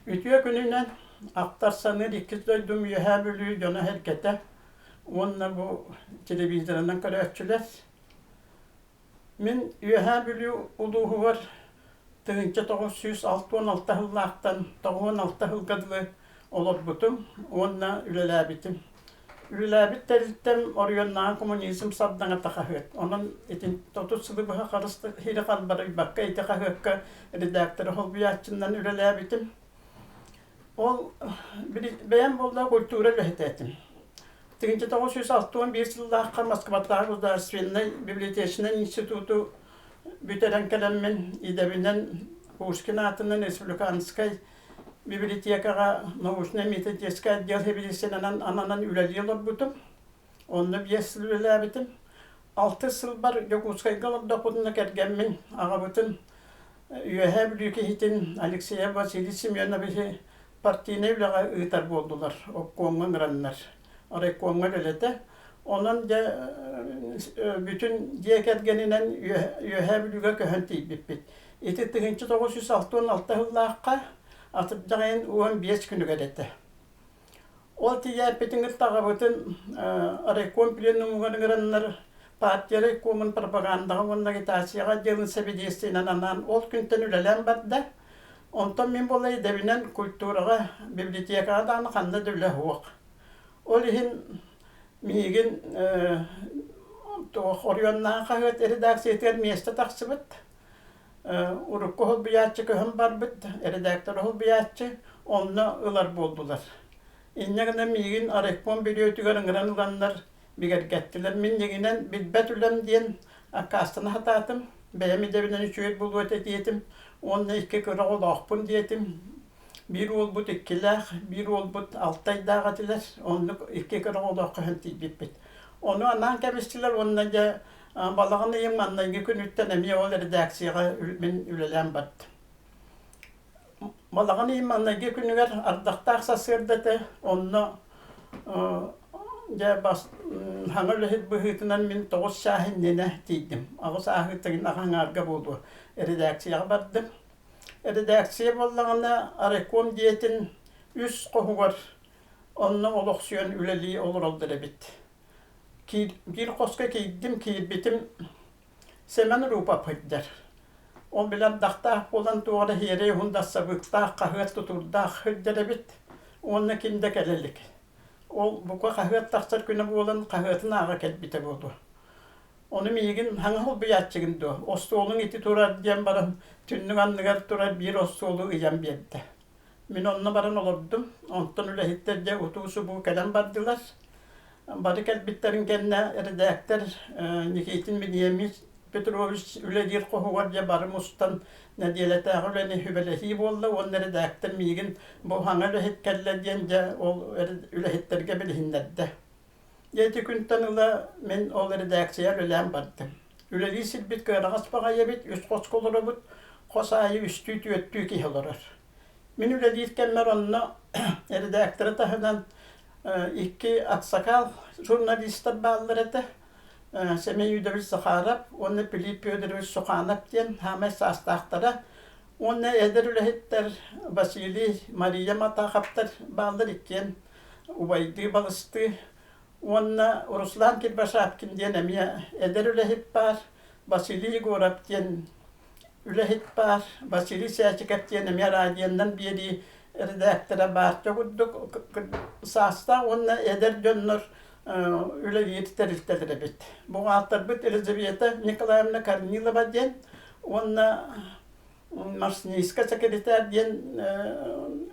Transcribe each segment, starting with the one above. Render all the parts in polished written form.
Үтүө күнүнэн ахтар-саныыр иккис дойдум Үөһээ Бүлүү дьоно-сэргэтэ уонна бу телевизорынан көрөөччүлэр. Мин Үөһээ Бүлүү улууһугар 1966 сыллаахтан 96 сылга дылы олорбутум уонна үлэлээбитим. Үлэлээбит тэрилтэм оройуоннааҕы коммунизм сардаҥата хаһыат. Онон итин 30 сылы быһа харыс сири халбарыйбакка ити хаһыакка редактор солбуйааччынан үлэлээбитим. Ол бэйэм буолла культура үлэһитэ этим. 1961 сыллаахха Москватааҕы государственнай библиотечнай институту бүтэрэн кэлэммин идэбинэн Пушкин аатынан республиканскай библиотекаҕа научнай-методическай отдел сэбиэдиссэйинэн ананан үлэлии олорбутум. Онно 5 сыл үлэлээбитим. Алтыс сылбар Дьокуускайга олордохпутуна кэргэммин, аҕабытын Үөһээ Бүлүү киһитин Алексеев Василий Семеновиһы партийнай үлэҕэ ыытар буоллулар, обкомҥа ыҥыраннар. Райкомҥа үлэлэтэ. Онон дьэ бүтүн дьиэ кэргэнинэн Үөһээ Бүлүүгэ көһөн тиийбиппит. Ити 1966 сыллаахха атырдьах ыйын 15 күнүгэр этэ. Ол тиийээппитин кытта аҕабытын райком пленумугар ыҥыраннар партия райкомун пропагандаҕа уонна агитацияҕа отделын сэбиэдиссэйинэн анаан ол күнтэн үлэлээн барда. Онтон мин буола идэбинэн культураҕа, библиотекаҕа даҕаны ханна да үлэ суох. Ол иһин миигин туох оройуоннааҕы хаһыат редакциятыгар миэстэ тахсыбыт. Урукку уһулбуйааччы көһөн барбыт, редактор уһулбуйааччы онно ылар буоллулар. Инньэ гынан миигин райком бүрүөтүгэр ыҥыран ыланнар бигэргэттилэр. Мин дьиҥинэн билбэт үлэм диэн аккаастана сатаатым. Бэйэм идэбинэн үчүгэй буолуо этэ диэтим уонна икки кыра оҕолоохпун диэтим. Биир уолбут иккилээх, биир уолбут алта ыйдаах этилэр. Оннук икки кыра оҕолоох көһөн тиийбиппит. Ону анаан кэбистилэр уонна дьэ Балаҕан ыйын маҥнайгы күнүттэн эмиэ ол редакцияҕа мин үлэлээн бардым. Балаҕан ыйын маҥнайгы күнүгэр ардахтаах сарсыарда этэ, онно дьэ бас саҥа үлэһит быһыытынан мин 9 чаас иннинэ тиийдим. 8 ааһыыттан аҕа аҥаарга буолуо редакцияҕа бардым. Редакция буоллаҕына райком дьиэтин үс хоһугар онно олохсуйан үлэлии олороллор эбит. Биир хоско киирдим, киирбитим Сэмэн Рупов сылдьар. Ол били ардахтаах буолан туох эрэ сиэрэй уһун дассабыыктаах, хаһыат тутуурдаах сылдьар эбит уонна ким да кэлэ илик. Ол бука хаһыат тахсар күнэ буолан хаһыатын ааҕа кэлбитэ буолуо. Ону миигин хаҥа холбуйааччыгын дуо, остуолуҥ ити турар диэн баран түннүк анныгар турар биир остуолу ыйан биэрдэ. Мин онно баран олордум, онтон үлэһиттэр дьэ утуу-субуу кэлэн бардылар. Бары кэлбиттэрин кэннэ эрэдээктэр Никитин Вениамин Петрович үлэлиир хоһугар дьэ бары мустан нэдиэлэтээҕи үлэни сүбэлэһии буолла уонна эрэдээктэр миигин бу саҥа үлэһит кэллэ диэн дьэ ол үлэһиттэргэ билиһиннэрдэ. Дьэ ити күнтэн ыла мин ол эрэдээксийэ үлэлээн бардым. Үлэлии сирбит кыараҕас баҕайы эбит, үс хоско олоробут, хос аайы үстүү-түөртүү киһи олорор. Мин үлэлиир кэммэр онно эрэдээктэрэ таһынан икки аксакал журналистар бааллар этэ. Семен Юдович Захаров уонна Пилип Федорович Суханов диэн саамай саастаахтара. Уонна эдэр үлэһиттэр Василий, Мария Матаховтар бааллар иккиэн убайдыы-балыстыы уонна Руслан Кирбашапкин диэн эмиэ эдэр үлэһит баар, Василий Егоров диэн үлэһит баар, Василий Сээчикэп диэн эмиэ радионан биэрии редактора баар. Дьэ курдук саастаах уонна эдэр дьоннор үлэлиир тэрилтэлэр эбит. Буҕаалтарбыт Елизавета Николаевна Корнилова диэн уонна Марсинийскай сэкиритээр диэн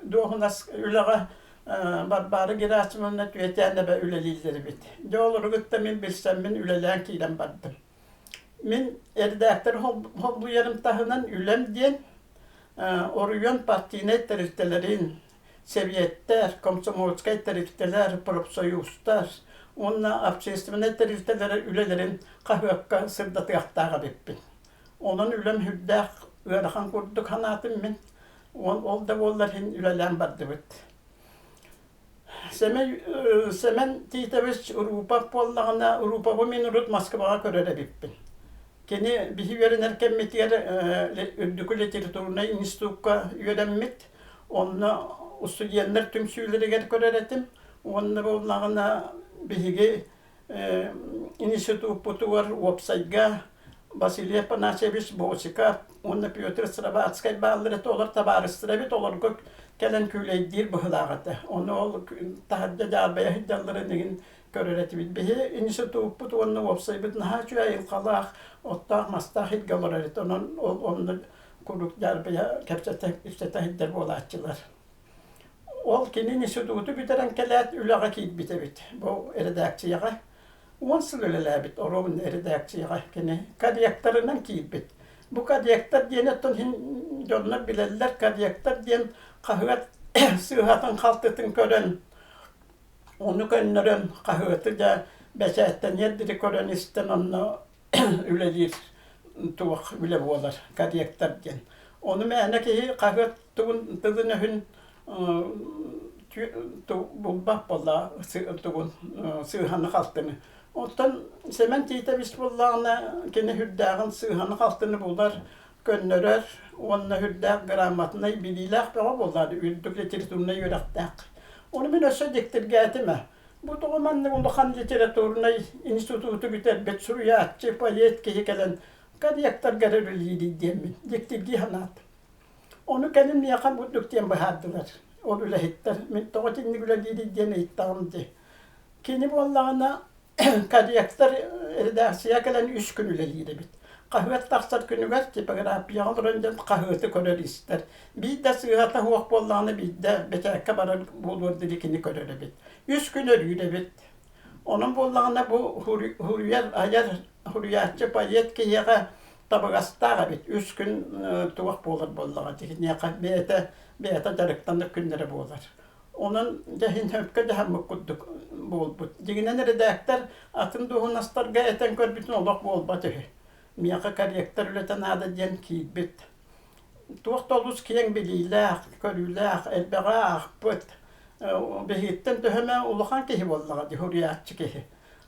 дуоһунас үлэҕэ Варвара Герасимовна Түөтээнэбэ үлэлииллэр эбит. Дьэ олору кытта мин билсэммин үлэлээн киирэн бардым. Мин эрэдээктэр холбуйарым таһынан үлэм диэн оройуон партийнай тэрилтэлэрин, сэбиэттэр, комсомольскай тэрилтэлэр, профсоюзтар уонна общественнай тэрилтэлэр үлэлэрин хаһыакка сырдатыахтаах эбиппин. Онон үлэм сүрдээх ыарахан курдук санаатым мин. Ол да буоллар иһин үлэлээн бардыбыт. Сэмэй, Сэмэн Титович Рупов буоллаҕына, Рупову мин урут Москваҕа көрөр эбиппин. Кини биһи үөрэнэр кэммитигэр Үрдүкү литературнай институкка үөрэммит. Онно устудьуоннар түмсүүлэригэр көрөр этим. Уонна буоллаҕына биһиги институппутугар уопсайга Василий Афанасьевич Босиков уонна Петр Сыроватскай бааллар этэ, олор табаарыстара эбит, олорго кэлэн күүлэйдиир быһыылаах этэ. Ону ол таһырдьа дьаарбайа сылдьалларын игин көрөр этибит. Биһи институппут уонна уопсайбыт наһаа үчүгэй айылҕалаах, оттоох-мастаах сиргэ олорор этэ. Онон ол онно куруук дьаарбайа кэпсэтэ ипсэтэ сылдьар буолааччылар. Ол кини институту бүтэрэн кэлээт үлэҕэ киирбит эбит бу эрэдээксийэҕэ. 10 сыл үлэлээбит оруобун эрэдээксийэҕэ кини корректорынан киирбит. Бу корректор диэни оттон иһин дьоннор билэллэр корректор диэн хаһыат сыыһатын-халтытын көрөн ону көннөрөн хаһыаты дьэ бэчээттэниэр диэри көрөн-истэн онно үлэлиир туох үлэ буолар корректор диэн. Ону мээнэ киһи хаһыат тугун тылын-өһүн булбат буолла тугун сыыһаны-халтыны. Оттон Сэмэн Тиитэбис буоллаҕына кини сүрдээҕин сыыһаны-халтыны булар, көннөрөр уонна сүрдээх грамотнай билиилээх бөҕө буоллар үрдүк литературнай үөрэхтээх. Ону мин өссө дьиктиргээтим ээ. Бу тоҕо маннык улахан литературнай институту бүтэрбит суруйааччы, поэт киһи кэлэн корректорга эрэ үлэлиирий диэммин дьиктиргии санаатым. Ону кэлин миэхэ бурдук диэн быһаардылар. Ол үлэһиттэр мин тоҕо итинник үлэлиирий диэн ыйыттаҕым дии. Кини буоллаҕына корректор редакция кэлэн үс күн үлэлиир эбит. Хаһыат тахсар күнүгэр типографияҕа олорон дьон хаһыаты көрөр-истэр. Биирдэ сыыһата суох буоллаҕына биирдэ бэчээккэ барар буолуор диэри кини көрөр эбит. Үс күн өрүүр эбит. Онон буоллаҕына бу суруйар, айар суруйааччы поэт киһиэхэ табыгастаах эбит. Үс күн туох буолар буоллаҕа киниэхэ бэйэтэ бэйэтэ дьарыктанар күннэрэ буолар. Онон дьэ иһин сөпкө дьаһаммыт курдук буолбут. Дьиҥинэн эрэдээктэр атын дуоһунастарга этэн көрбүтүн олох буолбат үһү. Миэхэ корректор үлэтэ наада диэн киирбит. Туох да олус киэҥ билиилээх, көрүүлээх, элбэҕи аахпыт. Биһигиттэн төһө эмэ улахан киһи буоллаҕа дии, суруйааччы киһи.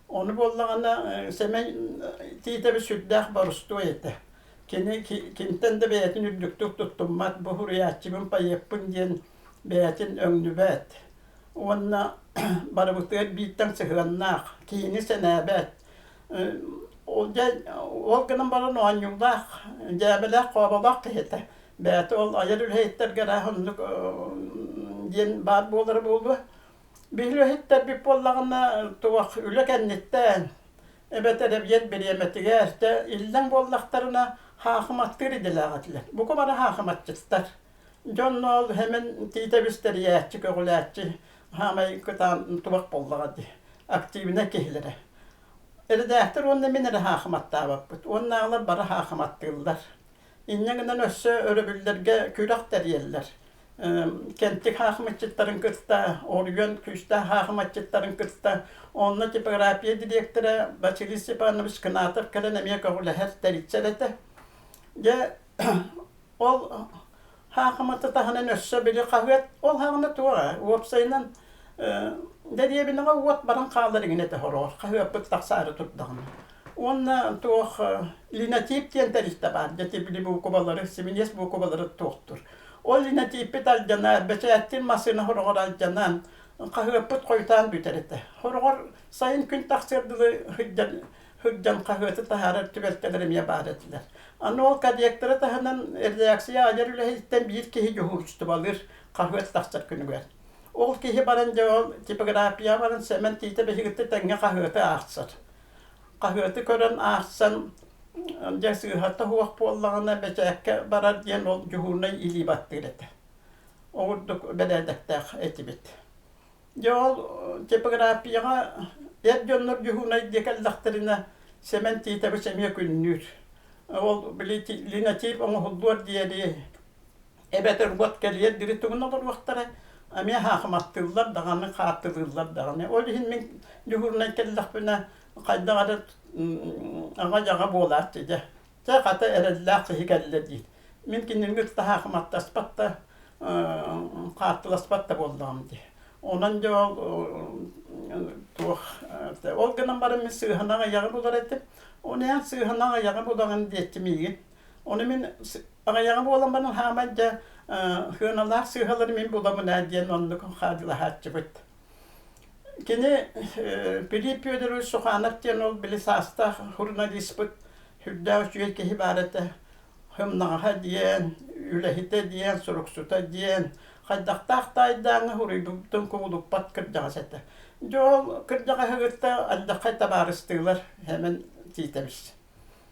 Ону буоллаҕына Сэмэн Тиитэбис сүрдээх борустуой этэ. Кини кимтэн да бэйэтин үрдүктүк туттуммат, бу суруйааччыбын, поэппын диэн бэйэтин өҥнүбэт уонна барыбытыгар бииртэн сыһыаннаах, киһини сэнээбэт. Ол дьэ ол гынан баран оонньуулаах, дьээбэлээх-хооболоох киһи этэ. Бэйэтэ ол айар үлэһиттэргэ араас оннук диэн баар буолара буолуо. Биһиги үлэһиттэрбит буоллаҕына туох үлэ кэнниттэн эбэтэр эбиэт бириэмэтигэр дьэ иллэҥ буоллахтарына хаахыматтыыр идэлээх этилэр. Бука бары хаахыматчыттар. Дьон ол Сэмэн Тиитэбис тэрийээччи, көҕүлээччи саамай кытаан туох буоллаҕа дии, активнай киһилэрэ. Эрэдээктэр уонна мин эрэ хаахыматтаабаппыт, уоннааҕылар бары хаахыматтыыллар. Инньэ гынан өссө өрөбүллэргэ күрэх тэрийэллэр. Кэнтик хаахыматчыттарын кытта, Оруйуон күүстээх хаахыматчыттарын кытта, онно типография дириэктэрэ Василий Степанович Кынатов кэлэн эмиэ көҕүлэһэр, тэрийсэр этэ. Дьэ, Ол хаахыматы таһынан өссө били хаһыат ол хаҕына туох уопсайынан дэриэбинэҕэ уот баран хаалар иҥин этэ сороҕор хаһыаппыт тахсаары турдаҕына. Уонна туох линотип диэн тэрилтэ баар дьэ били буукубалары симиниэс буукубалары туохтур. Ол линотиппит алдьанар, бэчээттиир массыына сороҕор алдьанан хаһыаппыт хойутаан бүтэр этэ. Сороҕор сайын күн тахсыар дылы сылдьан сылдьан хаһыаты таһаарар түбэлтэлэр эмиэ баар этилэр. Аны ол корректоры таһынан редакция айар үлэһиттэн биир киһи дьуһуурустубалыыр хаһыат тахсар күнүгэр. Ол киһи баран дьэ ол типография баран Сэмэн Тиитэ биһигитти тэҥҥэ хаһыаты аахсар. Хаһыаты көрөн аахсан дьэ сыыһата суох буоллаҕына бэчээккэ барар диэн ол дьуһуурунай илии баттыыр этэ. Ол курдук бэрээдэктээх этибит. Дьэ ол типографияҕа эр дьоннор дьуһуунай дии кэллэхтэринэ Сэмэн Тиитэбис эмиэ күннүүр. Ол били линотип оҥоһуллуор диэри эбэтэр уот кэлиэр диэри тугун олоруохтара эмиэ хаахыматтыыллар даҕаны, хааттылыыллар даҕаны. Ол иһин мин дьуһуурунай кэллэхпинэ хайдах эрэ аҕа-дьаҕа буолааччы дьэ. Чэ, хата эрэллээх киһи кэллэ диир. Мин кинини кытта хаахыматтаспат да, хаартыласпат да буоллаҕым дии. Онон дьэ ол туох ол гынан баран мин сыыһана аҕыйаҕы булар этим. Оны эн сыыһана аҕыйаҕы булаҕын диэччи миигин. Ону мин аҕыйаҕы буолан баран хаамай дьэ. Сыаналаах сыыһалары мин булабын ээ диэн оннук хаадьылаһааччыбыт. Кини Пилип Федорович Суханов диэн ол били саастаах журналиспыт сүрдээх үчүгэй киһи баар этэ. Сымнаҕаһа диэн, үлэһитэ диэн, суруксута диэн, хайдахтаах таайдааҥҥа суруйбутун кубулуппат кырдьаҕас этэ. Дьэ ол кырдьаҕаһы кытта алдьархай табаарыстыылар Сэмэн Тиитэбис.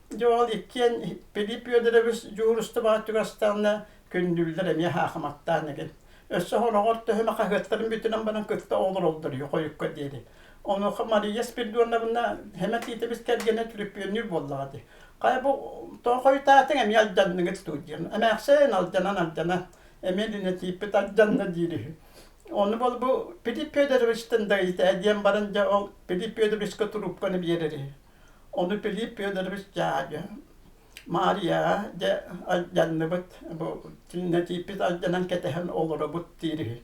Дьэ ол иккиэн Пилип Федорович дьуһуурустубаҕа чугастаҕына күндүллэр эмиэ хаахыматтаан игин. Өссө сороҕор төһө эмэ хаһыаттарын бүтүнэн баран кытта олороллор үһү хойукка диэри. Онуоха Мария Спиридоновна Сэмэн Тиитэбис кэргэнэ түлүпүөннүүр буоллаҕа дии. Хайа бу тоҕо хойутаатыҥ эмиэ алдьанныгыт дуу диэн. Эмээхсин алдьанан-алдьанан эмиэ динэтииппит алдьанна диир үһү. Ону бол бу Пилип Федоровичтан да ыйытаа диэн баран дьэ ол Пилип Федоровичка трубканы биэрэр үһү. Ону Пилип Федорович дьаадьа Маарыйаҕа дьэ алдьанныбыт бу динэтииппит алдьанан кэтэһэн олоробут диир үһү.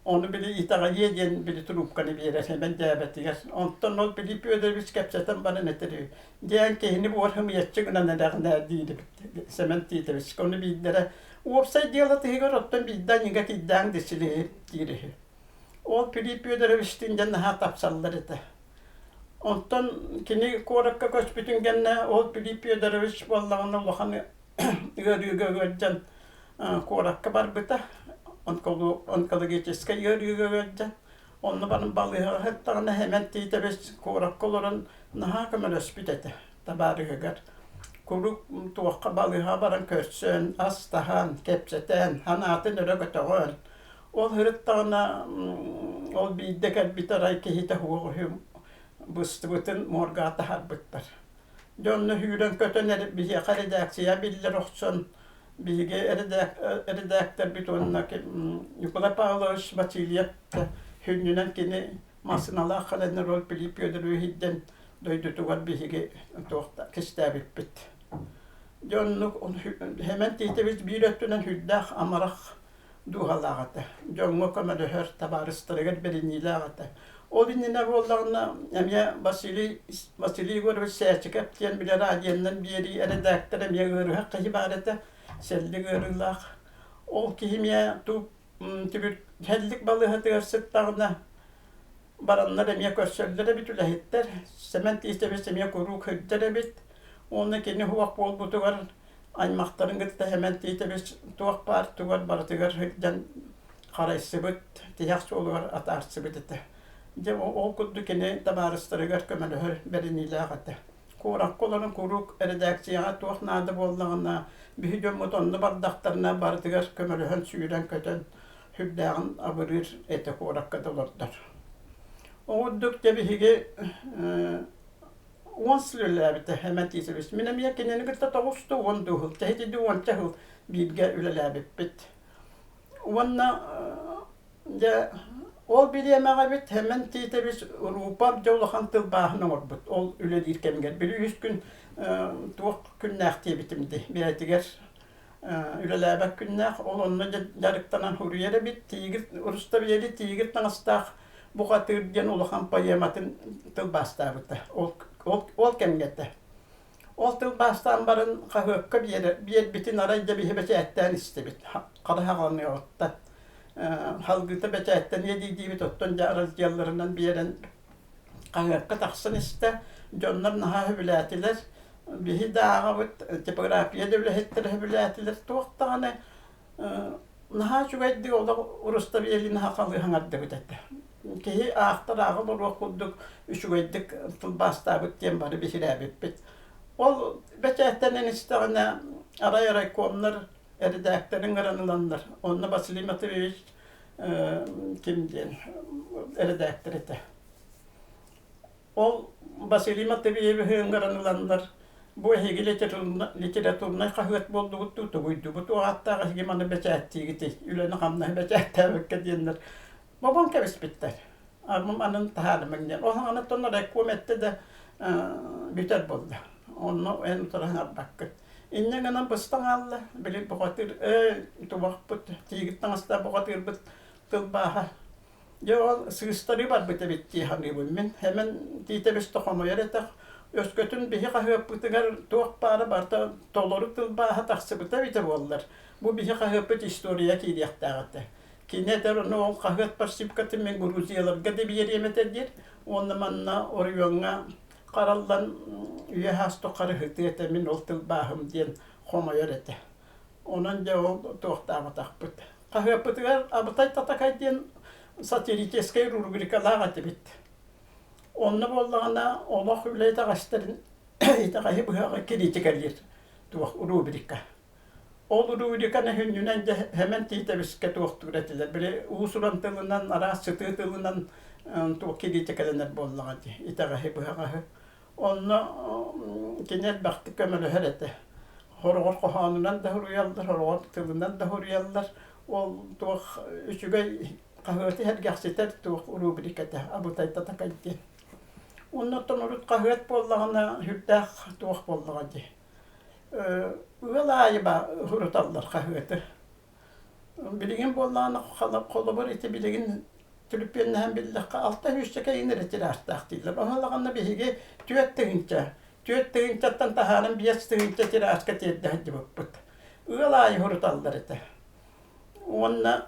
Ону били итэҕэйиэ диэн били трубканы биэрэр Сэмэн дьээбэтигэр. Онтон ол Пилип Федорович кэпсэтэн баран этэр үһү: «Диэн киһини буор хымыйаччы гынан эрэҕин ээ» диир эбит Сэмэн Титович. Ону биирдэрэ уопсай дьыала тыһыгар оттон биирдэ аньыга кийдээҥ дисилиһи диир үһү. Ол Пилип Федоровичтыын дьэ наһаа тапсаллар этэ. Онтон кини куоракка көспүтүн кэннэ ол Пилип Федорович буоллаҕына улахан ыарыыга ыалдьан куоракка барбыта, онкологическай ыарыыга ыалдьан. Онно баран балыыһаҕа сыттаҕына Сэмэн Тиитэбис куоракка олорон наһаа көмөлөспүт этэ табаарыһыгар. Куруук туохха балыыһаҕа баран көрсөн, ас таһан, кэпсэтэн, санаатын өрө көтөҕөн. Ол сырыттаҕына ол биирдэ кэлбит арай киһитэ суох үһү быстыбытын моргаҕа таһаарбыттар. Дьэ онно сүүрэн-көтөн биһиэхэ эрэдээксийэ биллэр охсон биһиги эрэдээктэрбит уонна Николай Павлович Васильев сүнньүнэн кини массыыналаах кэлэннэр ол Пилип Федорович иһирдэн дойдутугар биһиги туох кистээбиппит. Дьэ оннук Сэмэн Тиитэбис биир өттүнэн сүрдээх амарах дууһалаах этэ, дьоҥҥо көмөлөһөр, табаарыстарыгар бэриниилээх этэ. Ол иннинэ буоллаҕына эмиэ Василий Василий Егорович Сээчикэп диэн били радионан биэрии эрэдээктэр эмиэ ыарыһах киһи баар этэ, сэллик ыарыылаах. Ол киһи эмиэ туу түбүр сэллик балыыһатыгар сыттаҕына бараннар эмиэ көрсөллөр эбит үлэһиттэр. Сэмэн Тиитэбис эмиэ куруук сылдьар эбит. Уонна кини суох буолбутугар аймахтарын кытта Сэмэн Тиитэбис туох баар тугар барытыгар сылдьан харайсыбыт, тиһэх суолугар атаарсыбыт этэ. Дьэ ол курдук кини табаарыстарыгар көмөлөһөр бэриниилээх этэ. Куоракка олорон куруук эрэдээксийэҕэ туох наада буоллаҕына, биһи дьоммут онно бардахтарына барытыгар көмөлөһөн сүүрэн-көтөн сүрдээҕин абырыыр этэ куоракка да олордор. Ол курдук дьэ биһиги 10 сыл үлэлээбитэ Сэмэн Тиисэбис. Мин эмиэ кинини кытта тоҕуста уон дуу сыл, тэһитиди уонча сыл бииргэ үлэлээбиппит. Уонна дьэ ол бириэмэҕэ эбит Сэмэн Тиитэбис Рупа дьэ улахан тылбааһын оҥорбут ол үлэлиир кэмигэр. Били үс күн туох күннээх диэбитим дии бэйэтигэр үлэлээбэт күннээх, ол онно дьарыктанан суруйар эбит. Тиигир Руставели Тиигир таҥастаах бухатыыр диэн улахан поэматын тылбаастаабыта. Ол, ол, ол кэмҥэ этэ. Ол тылбаастаан баран хаһыакка биэрбитин арай да биһи бэчээттээн истибит. Хара хаҕаныаҕыттан. Халгыта бэчээттэниэ дии-диибит, оттон дьэ разделларынан биэрэн хаһыакка тахсан истэ. Дьоннор наһаа сөбүлээтилэр. Биһи да ааҕабыт, типография да үлэһиттэрэ сөбүлээтилэр. Туох даҕаны наһаа үчүгэйдик олох Руставелины сахалыы саҥардыбыт этэ. Киһи аахтар ааҕа олоруох курдук үчүгэйдик тылбаастаабыт диэн бары биһирээбиппит. Ол бэчээттэнэн истэҕинэ арай райкомнар эрэдээктэрин ыҥыран ыланнар, онно Василий Матвеевич ким диэн эрэдээктэр этэ. Ол Василий Матвеевиһы ыҥыран ыланнар, бу эһиги литературнай хаһыат буоллугут дуу, тугуйдубут ааттаах эһиги маны бэчээттиигитий, үлэни-хамнаһы бэчээттээбэккэ диэннэр бобон кэбиспиттэр. Армым анын таһаарымаҥ диэн. Ол саҕана райком эттэ да бүтэр буолла. Онно эн утары саҥарбаккын. Инньэ гынан быстан хаалла. Били бухатыыр ээ тубахпыт, тиигит таҥастаах бухатыырбыт тылбааһа. Дьэ ол сыыстарыы барбыт эбит дии саныыбын мин. Сэмэн Тиитэбис да хомойор этэх. Өскөтүн биһи хаһыаппытыгар туох баара барыта толору тылбааһа тахсыбыта эбитэ буоллар. Бу биһи хаһыаппыт история киириэхтээх этэ. Кини этэр ону ол хаһыат подшипкатын мин Грузияларга да биэриэм этэ диир уонна манна оройуоҥҥа хараллан үйэ саас тухары сытыа этэ мин ол тылбааһым диэн хомойор этэ. Онон дьэ ол туохтаабатахпыт. Хаһыаппытыгар Абытай Татакай диэн сатирическай рубрикалаах этибит. Онно буоллаҕына олох үлэ итэҕэстэрин итэҕэһи быһаҕы кириитикэлиир туох рубрика. Ол рубриканы сүнньүнэн дьэ Сэмэн Тиитэбискэ туохтуур этилэр. Били уус-уран тылынан, араас сытыы тылынан туох кириитикэлэнэр буоллаҕа дии, итэҕэһи быһаҕаһы. Онно кини элбэхтик көмөлөһөр этэ. Хороҕор хоһоонунан да суруйаллар, хороҕор тылынан да суруйаллар. Ол туох үчүгэй хаһыаты сэргэхситэр туох рубрика этэ Абытай Татакай диэн. Онно оттон урут хаһыат буоллаҕына сүрдээх туох буоллаҕа дии. Ыал аайы суруталлар хаһыаты. Билигин буоллаҕына холобур ити билигин түлүпүөннэһэн биллэххэ 600 кэйин эрэ тиражтаах дииллэр. Оһолоҕонно биһиги 4 тыһыынча, 4 тыһыынчаттан таһааран 5 тыһыынча тиражка тиэрдэ сылдьыбыппыт. Ыал аайы суруталлар этэ. Уонна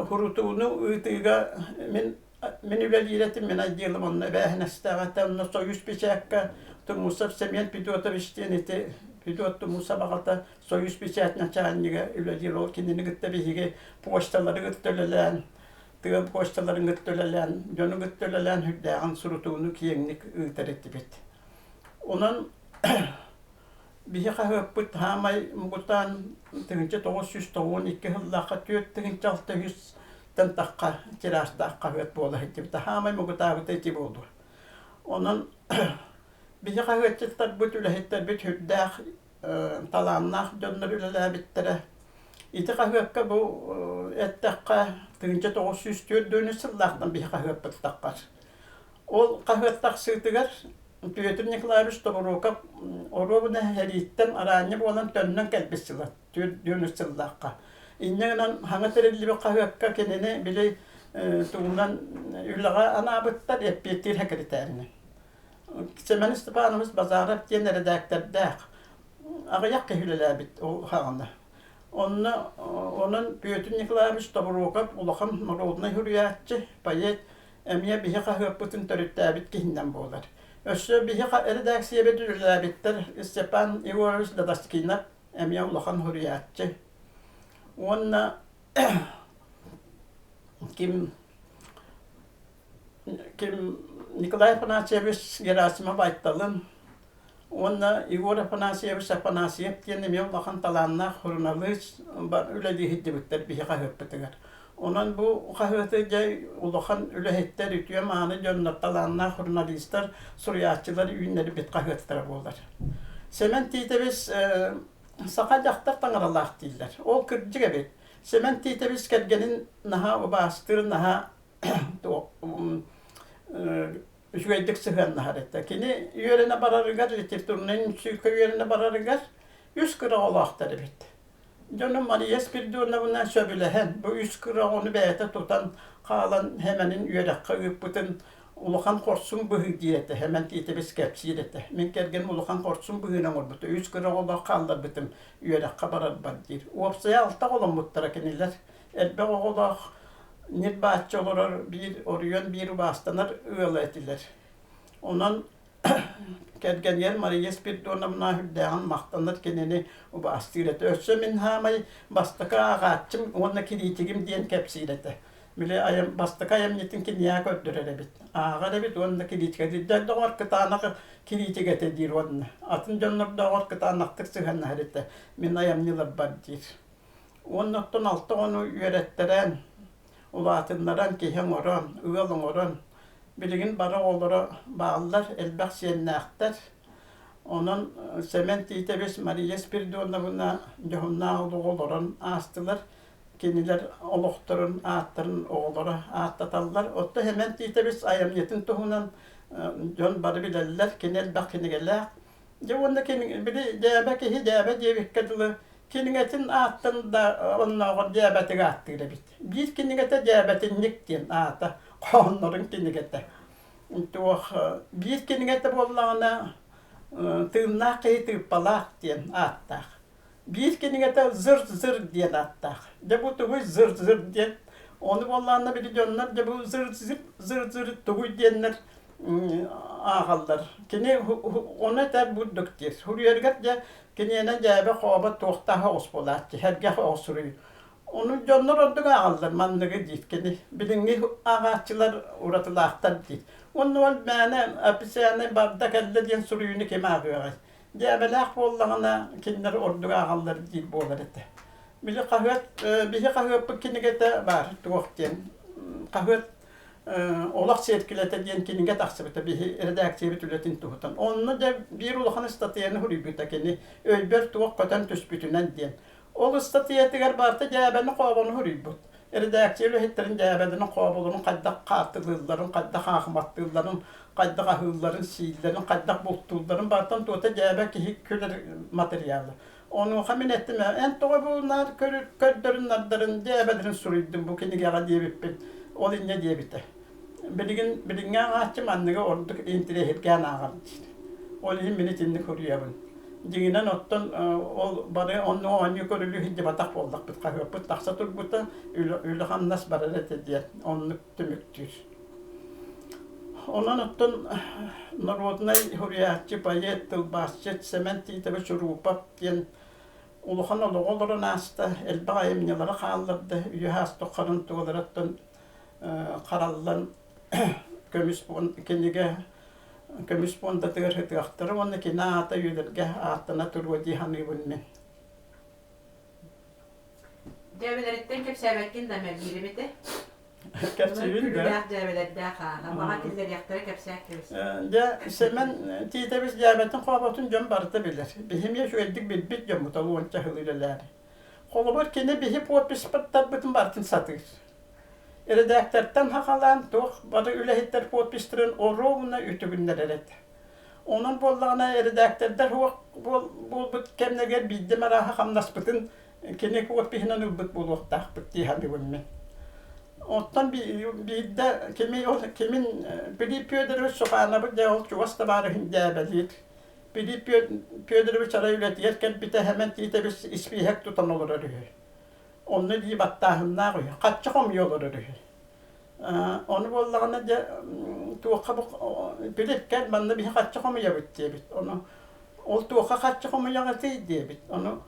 сурутууну ыытыыга мин мин үлэлиир этим, мин отделым онно эбээһинэстээх этэ. Онно Союз печатка Тумусов Семен Федотович диэн ити Федот Тумусов аҕата Союз печать начальнига үлэлиир. Ол кинини кытта биһиги почталары кытта үлэлээн, тыа почталарын кытта үлэлээн, дьону кытта үлэлээн сүрдээҕин сурутууну киэҥник ыытар этибит. Онон Биһи хаһыаппыт саамай муҥутаан 1992 сыллаахха 4600-тэн тахха тиражтаах хаһыат буола сылдьыбыта. Саамай муҥутаабыта ити буолуо. Онон биһи хаһыатчыттарбыт, үлэһиттэрбит сүрдээх талааннаах дьоннор үлэлээбиттэрэ. Ити хаһыакка бу эттэххэ 1904 сыллаахтан биһи хаһыаппыт таххар. Ол хаһыат тахсыытыгар Петр Николаевич Тобуруокап оруобуна сэрииттэн араанньа буолан төннөн кэлбит сыла, 43 сыллаахха. Инньэ гынан хаҥа тэриллибит хаһыакка кинини били тугунан үлэҕэ анаабыттар эппиэттиир сэкиритээринэн. Семен Степанович Базаров диэн эрэдээктэрдээх аҕыйах киһи үлэлээбит ол хаҕана. Онно онон Петр Николаевич Тобуруокап улахан норуодунай суруйааччы, поэт, эмиэ биһи хаһыаппытын төрүттээбит киһинэн буолар. Өссө биһи эрэдээксийэбит үлэлээбиттэр Степан Егорович Дадаскинов эмиэ улахан суруйааччы. Уонна ким ким Николай Афанасьевич Герасимов Айталын Уонна Егор Афанасьевич Афанасьев диэн эмиэ улахан талааннаах суруналыыс үлэлии сылдьыбыттар биһи хаһыаппытыгар. Онон бу хаһыаты дьэ улахан үлэһиттэр, үтүө-мааны дьоннор, талааннаах журналистар, суруйааччылар үүннэрбит хаһыаттара буолар. Сэмэн Тиитэбис саха дьахтар таҥаралаах дииллэр. Ол кырдьык эбит. Сэмэн Тиитэбис кэргэнин наһаа убаастыыр, наһаа үчүгэйдик сыһыаннаһар этэ. Кини үөрэнэ барарыгар, литературнай институкка үөрэнэ барарыгар үс кыра оҕолоохтор эбит. Дьонум Мария Спиридоновна сөбүлэһэн, бу үс кыра оҕону бэйэтэ тутан хаалан Хэмэнин үөрэххэ ыыппытын улахан хорсун быһыы диир этэ, Хэмэн Тиитэбис кэпсиир этэ. Мин кэргэним улахан хорсун быһыыны оҥорбута, үс кыра оҕолоох хаалларбытым үөрэххэ барарбар диир. Уопсайа алта оҕоломмуттара кинилэр. Элбэх оҕолоох ньир-бааччы олорор биир оруйуон биир убаастанар ыала этилэр. Онон кэргэнигэр Мария Спиридоновна үрдээҕин махтанар кинини убаастыыр этэ. Өссө мин хаамай бастакы ааҕааччым уонна кириитигим диэн кэпсиир этэ. Били айым, бастакы айымньытын киниэхэ көрдөрөр эбит. Ааҕар эбит уонна кириитикэ доҕор кытаанах кириитик этэ диир уонна атын дьоннордооҕор кытаанахтык сыһыаннаһар этэ. Мин айымньыларбар диир. Уонна оттон алта оҕону үөрэттэрэн, улаатыннаран, киһи оҥорон, ыал оҥорон, билигин бары оҕолоро бааллар, элбэх сиэннээхтэр. Онон Сэмэн Тиитэбис, Мария Спиридоновна дьоһуннаах олоҕу олорон аастылар. Кинилэр олохторун, ааттарын оҕолоро ааттаталлар. Оттон Сэмэн Тиитэбис айымньытын туһунан дьон бары билэллэр. Кини элбэх кинигэлээх. Дьэ уонна кини били дьээбэ киһи дьээбэ диэбиккэ дылы кинигэтин ааттан да оннооҕор дьээбэтик ааттыыр эбит. Биир кинигэтэ Дьээбэтинньик диэн аата, хоһооннорун кинигэтэ. Туох биир кинигэтэ буоллаҕына Тыыннаах киһи тыыппалаах диэн ааттаах. Биир кинигэтэ «Зыр-зыр» диэн ааттаах. Дьэ бу тугуй «Зыр-зыр» диэн? Ону буоллаҕына били дьоннор дьэ бу «Зыр-зыр, зыр-зыр» тугуй диэннэр ааҕаллар. Кини ону этэр бурдук диир. Суруйарыгар дьэ киниэнэ дьээбэ-хообо туохтаах оҕус буолааччы, сэргэх оҕус суруйуу. Ону дьоннор ордук ааҕаллар манныгы диир кини. Билиҥҥи ааҕааччылар уратылаахтар диир. Уонна ол мээнэ официальнай барда кэллэ диэн суруйууну ким ааҕыаҕай? Дьээбэлээх буоллаҕына кинилэр ордук ааҕаллар диир буолар этэ. Били хаһыат, биһи хаһыаппыт кинигэтэ баар туох диэн хаһыат Олох сиэркилэтэ диэн кинигэ тахсыбыта биһи редакциябыт үлэтин туһутан. Онно дьэ биир улахан ыстатыйаны суруйбута кини өйбөр туох көтөн түспүтүнэн диэн. Ол ыстатыйатыгар барыта дьээбэни-хообону суруйбут. Редакция үлэһиттэрин дьээбэлэрин, хооболорун хайдах хаартылыылларын, хайдах аахыматтыылларын, хайдах аһыылларын, сииллэрин, хайдах бултуулларын барытын туота дьээбэ киһи күлэр материала. Онуоха мин эттим эн тоҕо бу наар көрдөрүн-нардарын, дьээбэлэрин суруйдум бу кинигэҕэ диэбиппин. Ол инньэ диэбитэ. Билигин билиҥҥи ааҕааччым анныга ордук интириэһиргээн ааҕар диир. Ол иһин мин итинник суруйабын. Дьиҥинэн оттон ол бары онно оонньуу көрүлүү сылдьыбатах буоллахпыт, хаһыаппыт тахса турбута, үлэ-хамнас барар этэ диэн оннук түмүктүүр. Онон оттон норуодунай суруйааччы, поэт, тылбаасчыт Сэмэн Тиитэбич Урупов диэн улахан олоҕу олорон ааста, элбэх айымньылары хаалларда, үйэ-саас туххарын туоларыттан хараллан көмүс кинигэ көмүс пуондатыгар ытыахтара уонна кини аата үйэлэргэ ааттана туруо дии саныыбын мин. Дьээбэлэриттэн кэпсээбэккин да мэлдьиирим этэ. Кэпсиибин да. Күлүүлээх дьээбэлэрдээх ааҕа. Баҕа киллэриэхтэрэ кэпсээк кэбис. Дьэ, Сэмэн Тиитэбис дьээбэтин хооботун дьон барыта билэр. Биһи эмиэ үчүгэйдик билбит дьоммут ол уонча сыл үлэлээри. Холобур, кини биһи подписпыттарбытын барытын сатыыр. Эрэдээктэртэн саҕалаан туох бары үлэһиттэр подпистарын оруобуна үтүгүннэрэр этэ. Онон буоллаҕына эрэдээктэрдэр суох буолбут кэмнэригэр биирдэм арааһа хамнаспытын кини подпиһынан ылбыт буолуохтаахпыт дии саныыбын мин. Оттон биирдэ кими ол кимин Пилип Федорович Суханабы дьэ ол чугас табаарыһын дьээбэлиир. Пилип Федорович арай үлэтигэр кэлбитэ Сэмэн Тиитэбис испииһэк тутан олорор үһү. Онно дии баттааһыннаах үһү, хаччы хомуйа олорор үһү. Ону буоллаҕына дьэ туохха бу Пилип кэл манна биһи хаччы хомуйабыт диэбит. Ону ол туохха хаччы хомуйаҕытый диэбит. Ону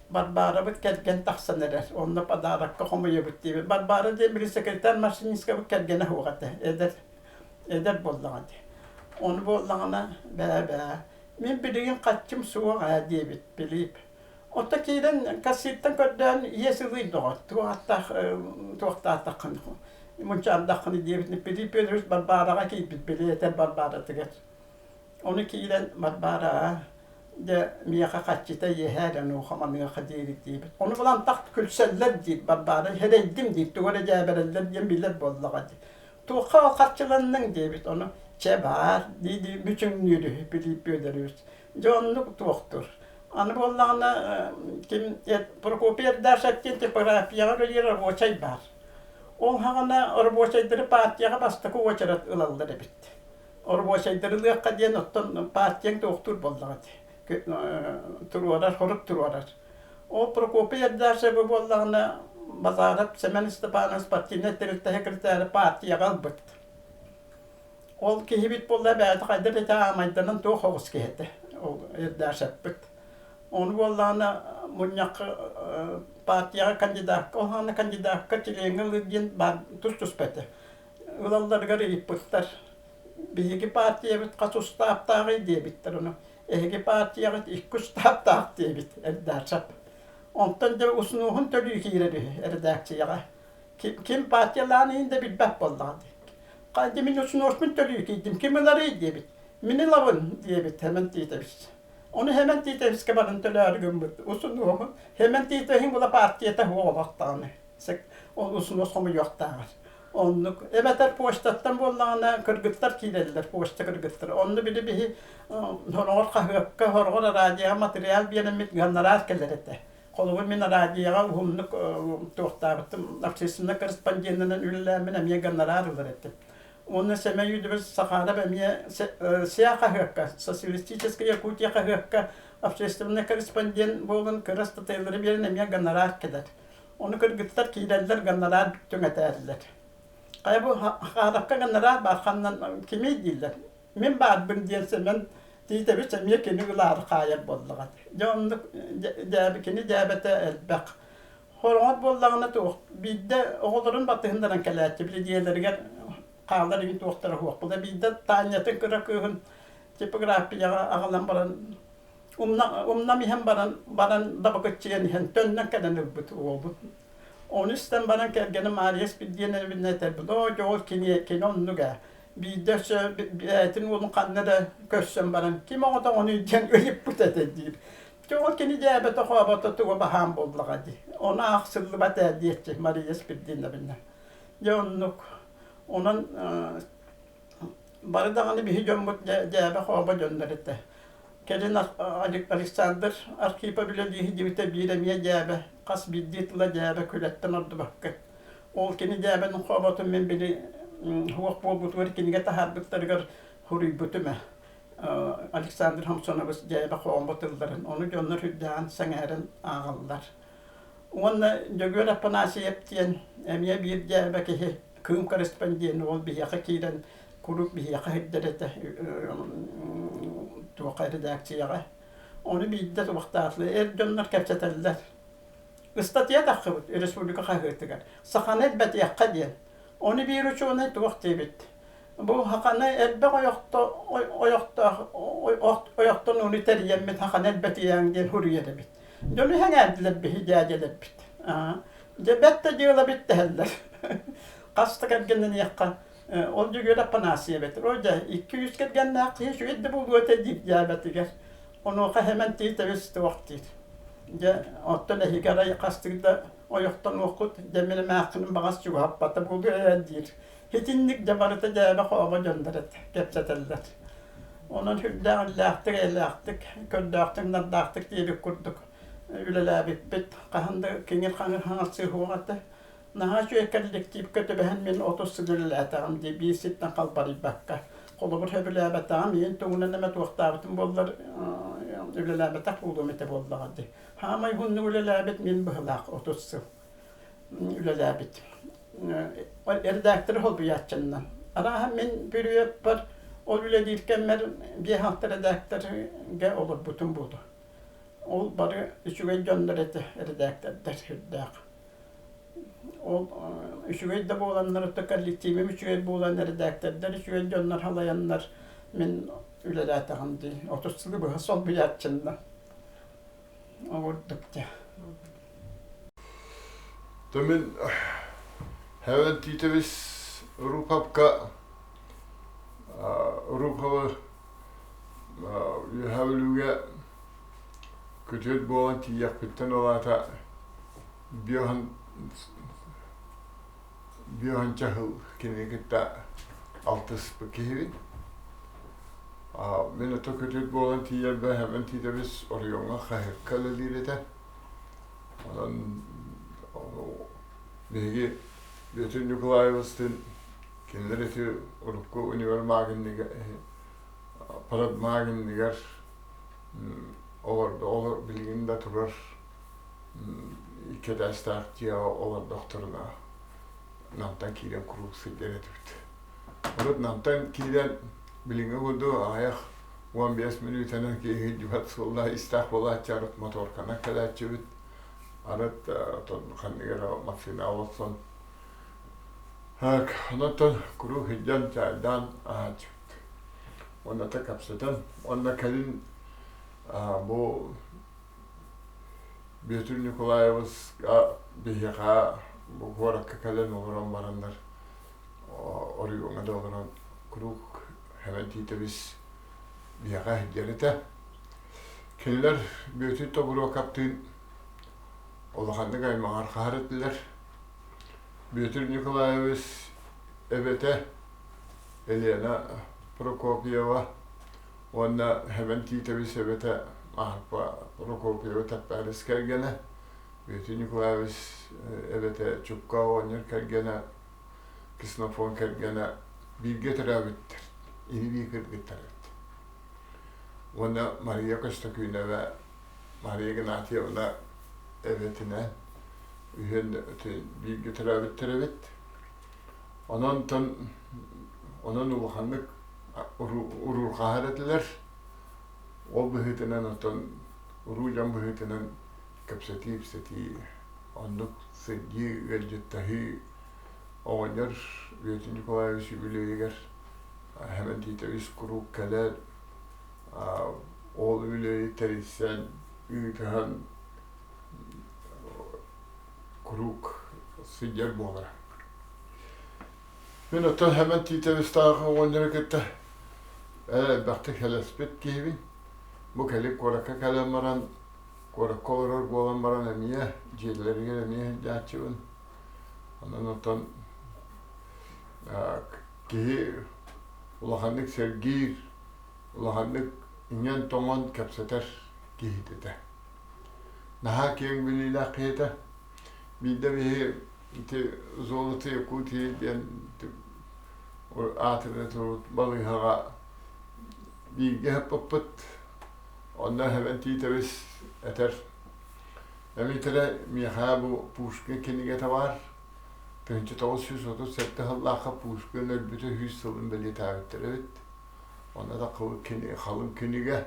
Барбаарабыт кэргэн тахсан эрэр, онно подарокка хомуйабыт диэбит. Барбаара диэн били секретарь машинисткабыт кэргэнэ суох этэ, эдэр эдэр буоллаҕа дии. Ону буоллаҕына бээ-бээ мин билигин хаччым суох ээ диэбит Пилип. Оттон киирэн кассиртан көрдөөн иэс ылый доҕор, туох ааттаах туохтаатаххын мунчаардаххын диэбит Пилип Петрович Барбараҕа киирбит били этэр Барбаратыгар. Ону киирэн Барбараҕа дьэ миэхэ хаччыта иэһээ эрэ онуоха маныаха диэбит диэбит. Ону булан тах күлсэллэр диир Барбара сэрэйдим диир тугу эрэ дьээбэрэллэр диэн билэр буоллаҕа дии. Туохха харчыланныҥ диэбит ону чэ баар дии-дии мүчүҥнүүр үһү Пилип Петрович. Дьэ оннук туохтур. Аны буоллаҕына ким Прокопий Эрдашев диэн типографияҕа үлэлиир рабочай баар. Ол саҕана рабочайдары партияҕа бастакы уочарат ылаллар эбит. Рабочайдары ылыахха диэн оттон партияҥ туохтуур буоллаҕа дии. Туруорар, хорук туруорар. Ол Прокопий Эрдашевы буоллаҕына Базаров Семен Степанович партийнай тэрилтэ секретаря партияҕа ылбыт. Ол киһибит буолла бэйэтэ хайдах этэ аамайданан туох оҕус киһи этэ ол Эрдашевпыт. Ону буоллаҕына мунньахха партияҕа кандидакка ол аана кандидакка чилиэҥҥэ ылыы диэн баар тус-туспа этэ. Ылалларыгар ыйыппыттар. Биһиги партиябыт хас устааптааҕый диэбиттэр ону. Эһиги партияҕыт икки устааптаах диэбит Эрдашев. Онтон дьэ усунуоһун төлүү киирэр үһү редакцияҕа. Ким партиялаан иһин да билбэт буоллаҕа дии. Хайда мин усунуоспун төлүү киирдим, ким ыларый диэбит. Мин ылабын диэбит Хэмэн Тиитэбис. Ону Хэмэн Тиитэбискэ баран төлөөрү гыммыт. Усунуоһун Хэмэн Тиитэбиһин була партията суох олохтоҕуна. Ол усунуос хомуйуохтааҕар. Оннук. Эбэтэр почтаттан буоллаҕына кыргыттар киирэллэр, почта кыргыттара. Онно били биһи сороҕор хаһыакка, сороҕор радиоҕа материал биэрэммит гонорар кэлэр этэ. Холобур, мин радиоҕа уһуннук туохтаабытым, общественнай корреспонденынан үлэлээммин эмиэ гонорар ылар этим. Уонна Сэмэй Юдович Сахаров эмиэ СИА хаһыакка, Социалистическая Якутия хаһыакка общественный корреспондент буолан кыра ыстатыйалары биэрэн эмиэ гонорар кэлэр. Ону кыргыттар киирэллэр, гонорар түҥэтээрилэр. Хайа бу Хааровка гонорар баар ханнан кимий дииллэр. Мин баарбын диэн Сэмэн Тиитэбич эмиэ кини ылаары хаайар буоллаҕа. Дьэ оннук дьээбэ кини дьээбэтэ элбэх. Хороҕор буоллаҕына туох биирдэ оҕолорун батыһыннаран кэлээччи били дьиэлэригэр хаалар иһин туохтара суох буолла. Биирдэ Таанньатын кыра кыыһын типографияҕа аҕалан баран умна умнам иһэн баран баран дабыкыччыйан иһэн төннөн кэлэн ылбыт уолун. Ону истэн баран кэргэним Маарыйа Спирдиэнэбинэ этэрбит, оо дьэ ол кини кини оннук ээ. Биирдэ өссө бэйэтин уолун ханна да көрсөн баран ким оҕотоҕунуй диэн ыйыппыт этэ диир. Дьэ ол кини дьээбэтэ-хообото туга баһаам буоллаҕа дии. Ону аахсыллыбат ээ диэччи Мария Спирдиновна. Дьэ оннук. Онон бары даҕаны биһи дьоммут дьээбэ-хообо дьоннор этэ. Кэлин Александр Архипов үлэлии сылдьыбыта биир эмиэ дьээбэ, хас биирдии тыла дьээбэ күлэттэн ордубакка. Ол кини дьээбэнин хооботун мин били суох буолбутугар кинигэ таһаарбыттарыгар суруйбутум ээ. Александр Самсонович дьээбэ хообо тылларын, ону дьоннор үрдээҕин сэҥээрэн ааҕаллар. Уонна Дьөгүөр Афанасьев диэн эмиэ биир дьээбэ киһи Кыым корреспондент уол биһиэхэ киирэн куруук биһиэхэ сылдьар этэ туохха редакцияҕа. Ону биирдэ туохтаатылар эр дьоннор кэпсэтэллэр. Ыстатыйа таххыбыт республика хаһыатыгар саханы элбэтиэххэ диэн. Ону биир учуонай туох диэбит Бу хаханы элбэх ойохтоох ойохтонууну тэрийэммит хаханы элбэтийээҥ диэн суруйар эбит. Дьону сэҥээрдилэр биһи дьээдьэлэрбит. Дьэ бэрт да дьыала эбит дэһэллэр. Хас да кэргэнниниэххэ ол Дьөгүөр Аппанасий эбэтэр ой дьэ 200 кэргэннээх киһи үчүгэй да буолуо этэ диир дьээбэтигэр. Онуоха Сэмэн Тиитэбис туох диир. Дьэ оттон эһиги арай хастыы да ойохтонуоххут дьэ мин эмээххиним баҕас чугаһаппата буолуо ээ диир. Итинник дьэ барыта дьээбэ-хообо дьоннор этэ кэпсэтэллэр. Онон сүрдээх иллээхтик, эйэлээхтик, көрдөөхтүк-нардаахтык диэбит курдук үлэлээбиппит. Хаһан да киҥир-хаҥыр хаҥалсыы суох этэ. Наһаа үчүгэй коллективка түбэһэн мин 30 сыл үлэлээтэҕим дии биир сиртэн халбарыйбакка. Холобур сөбүлээбэтэҕим, иин тугунан эмэ туохтаабытым буоллар үлэлээбэтэх буолуом этэ буоллаҕа дии. Хаамай уһуннук үлэлээбит мин быһылаах 30 сыл. үлэлээбит. Редактор холбуйааччыннан. Арааһа мин бүрүөппэр ол үлэлиир кэммэр биэс-алта редакторга олорбутум буолуо. Ол бары үчүгэй дьоннор этэ редактордар сүрдээх. Ол үчүгэй да буоланнар, коллективым үчүгэй буолан, редактордар үчүгэй дьоннор халайаннар мин үлэлээтэҕим дии. 30 сылы быһа солбуйааччыннан. Оҕурдук дьэ. Мин Хэвен Титович Рупапка Руповы Үөһээ Бүлүүгэ күтүөт буолан тиийиэхпиттэн улаата биоһун сыл кинини кытта алтыспыт киһибин. Мин ото күтүөт буолан тиийэрбэр Хэвен Титович оройуоҥҥа хаһыакка үлэлиир этэ. Онон биһиги Бүөтүр Ньукулаевыстыын кинилэр ити урукку универмагинныгар парадмагинныгар олордо олор билигин да турар икки этээстээх дьиэҕэ олордохторуна Намтан киирэн куруук сылдьар этибит. Урут Намтан киирэн билиҥҥи курдук аҕыйах 15 мүнүүтэнэн киһи сылдьыбат суоллаах истээх буолааччы арыт моторканан кэлээччибит арыт ханнык эрэ массыына олорсон онон куруук сылдьан чаайдаан аһааччыбыт уонна кэпсэтэн уонна кэлин бу Бүөтүр Ньукулаевыска биһиэхэ бу куоракка кэлэн олорон бараннар оройуоҥҥа да олорон куруук Хэвен Тиитэбис биһиэхэ сылдьар этэ. Кинилэр Бүөтүр Тобуруокаптыын улаханнык аймаҕар хаһар этилэр. Бүөтүр Николаевич эбэтэ Елена Прокопьева уонна Хэвен Тиитэбис эбэтэ Марфа Прокопьева Тэппээрис кэргэнэ, Бүөтүр Николаевич эбэтэ Чукка оҕонньор кэргэнэ, Ксенофон кэргэнэ. бииргэ төрөөбүттэр, ини-бии кыргыттар эбит. Уонна Мария Көстөкүүнэбэ, Мария Игнатьевна эбэтинээн үһүөн бииргэ төрөөбүттэр эбит. Онон онон улаханнык уруурҕаһар этилэр. Ол быһыытынан оттон уруу дьон быһыытынан кэпсэтии-ипсэтии, оннук сылдьыы, ыалдьыттаһыы оҕонньор Бүөтүр Николаевич үбүлүөйүгэр Һэмэн Тиитэбис куруук кэлэр, ол үбүлүөйү тэрийсэн, ыытыһан куруук сылдьар буолара. Мин оттон Һэмэн Тиитэбистаах оҕонньору кытта элбэхтик хэлэспит киһибин. Бу кэлин куоракка кэлэн баран, куоракка олорор буолан баран эмиэ дьиэлэригэр эмиэ сылдьааччыбын. Онон оттон киһи улаханнык сэргиир, улаханнык иҥэн-тоҥон кэпсэтэр киһитэ этэ. Наһаа киэҥ билиилээх киһи этэ. Биирдэ биһи ити «Золото Якутии» диэн аатырда турбут балыыһаҕа бииргэ ыһыппыппыт. Онно Эһэбэн Тиитэбис этэр: «Эмиэтэрэ миэхэ бу Пушкин кинигэтэ баар. 1937 сыллаахха Пушкин өлбүтэ сүүс сылын бэлиэтээбиттэр эбит. Онно да халыҥ кинигэ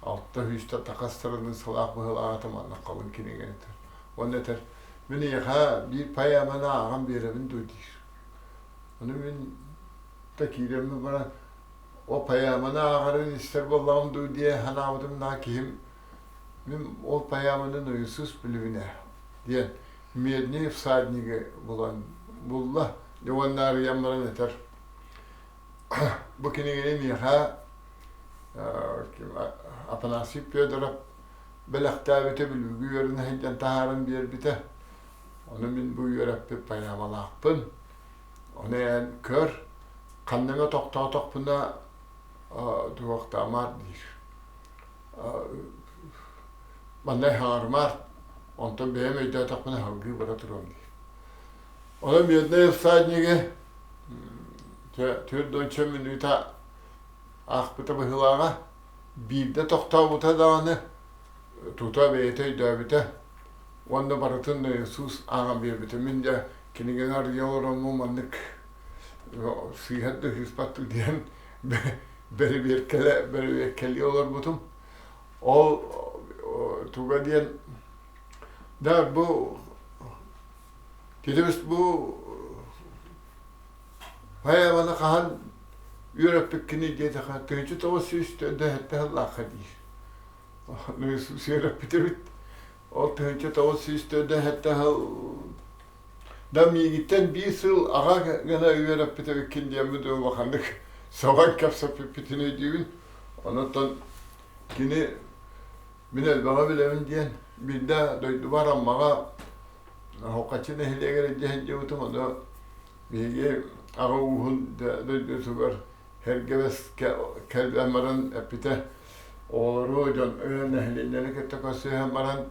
600 тахастарыныы сылаах быһыылаах этэ манна халыҥ кинигэ этэр. Уонна этэр мин эйиэхэ биир поэманы ааҕан биэрэбин дуо диир. Ону мин да киирэммин баран ол поэманы ааҕарын истэр буоллаҕым дуу диэ санаабытым да киһим мин ол поэманы наизусть билэбин ээ диэн Медный всаднигы булан булла уонна арыйан баран этэр бу кинигэни миэхэ Афанасий Федоров бэлэхтээбитэ Бүлүүгэ үөрэнэ сылдьан таһааран биэрбитэ ону мин бу үөрэппит поэмалаахпын ону эн көр ханна эмэ тохтоотохпуна туохтаамаар диир Манна хаҥарымаар, онтон бэйэм өйдөөтөхпүнэ салгыы бара туруом дии. Онон Медный всаднигы түөрт уонча мүнүүтэ аахпыта быһыылааҕа. Биирдэ тохтообута даҕаны тута бэйэтэ өйдөөбүтэ уонна барытын Иисус ааҕан биэрбитэ. Мин дьэ кинигэни арыйа олороммун маннык сыыһар да сыыспат диэн бэрэбиэркэлии олорбутум. Ол туга диэн да бу килибис бу поэманы хаһан үөрэппиккиний диэтэххэ 1947 сыллаахха диир. Үөрэппит эбит. Ол 1947 сыл да миигиттэн биир сыл аҕа гына үөрэппит эбиккин диэммит улаханнык сөҕөн кэпсэппиппитин өйдүүбүн. Онон кини мин элбэҕи билэбин диэн биирдэ дойдубар Аммаҕа Хохаччы нэһилиэгэр илдьэ сылдьыбытым. Ону биһиги аҕа ууһун дойдутугар Эргэбэс кэлэн баран эппитэ оҕолору дьон нэһилиэнньэни кытта көрсүһэн баран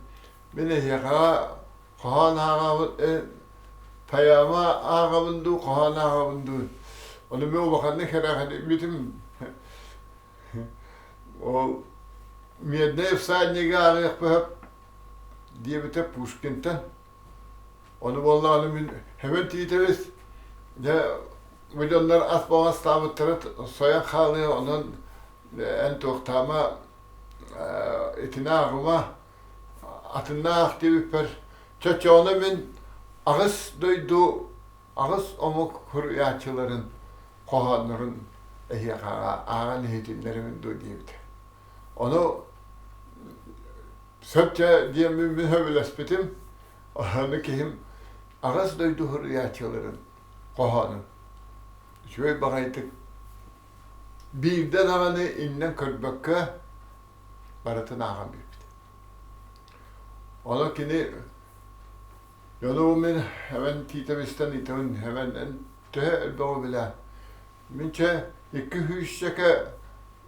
мин эһиэхэ хоһоон ааҕабын поэма ааҕабын дуу хоһоон ааҕабын дуу ону мин улаханнык кэрэхэлиибитим ол Медный всаднигы ааҕыахпын диэбитэ Пушкинтан Ону буоллаҕына мин Һэмэн Тиитэбис дьэ бу дьоннор ас баҕастаабыттара сойон хаалыа онон эн туохтаама итини ааҕыма атыннаах диэбиппэр чочоону мин аҕыс дойду аҕыс омук суруйааччыларын хоһооннорун эһиэхэ ааҕан иһитиннэрэбин дуо диэбитэ. Ону сөп дьэ диэммин мин сөбүлэспитим. Ону киһим аҕыс дойду суруйааччыларын хоһоонун үчүгэй баҕайытык биирдэ даҕаны иннэн көрбөккө барытын ааҕан биэрбит. Ону кини дьону мин эбэн Тиитэбистэн ыйтабын эбэн эн төһө элбэҕи билээ Мин чэ икки сүүсчэкэ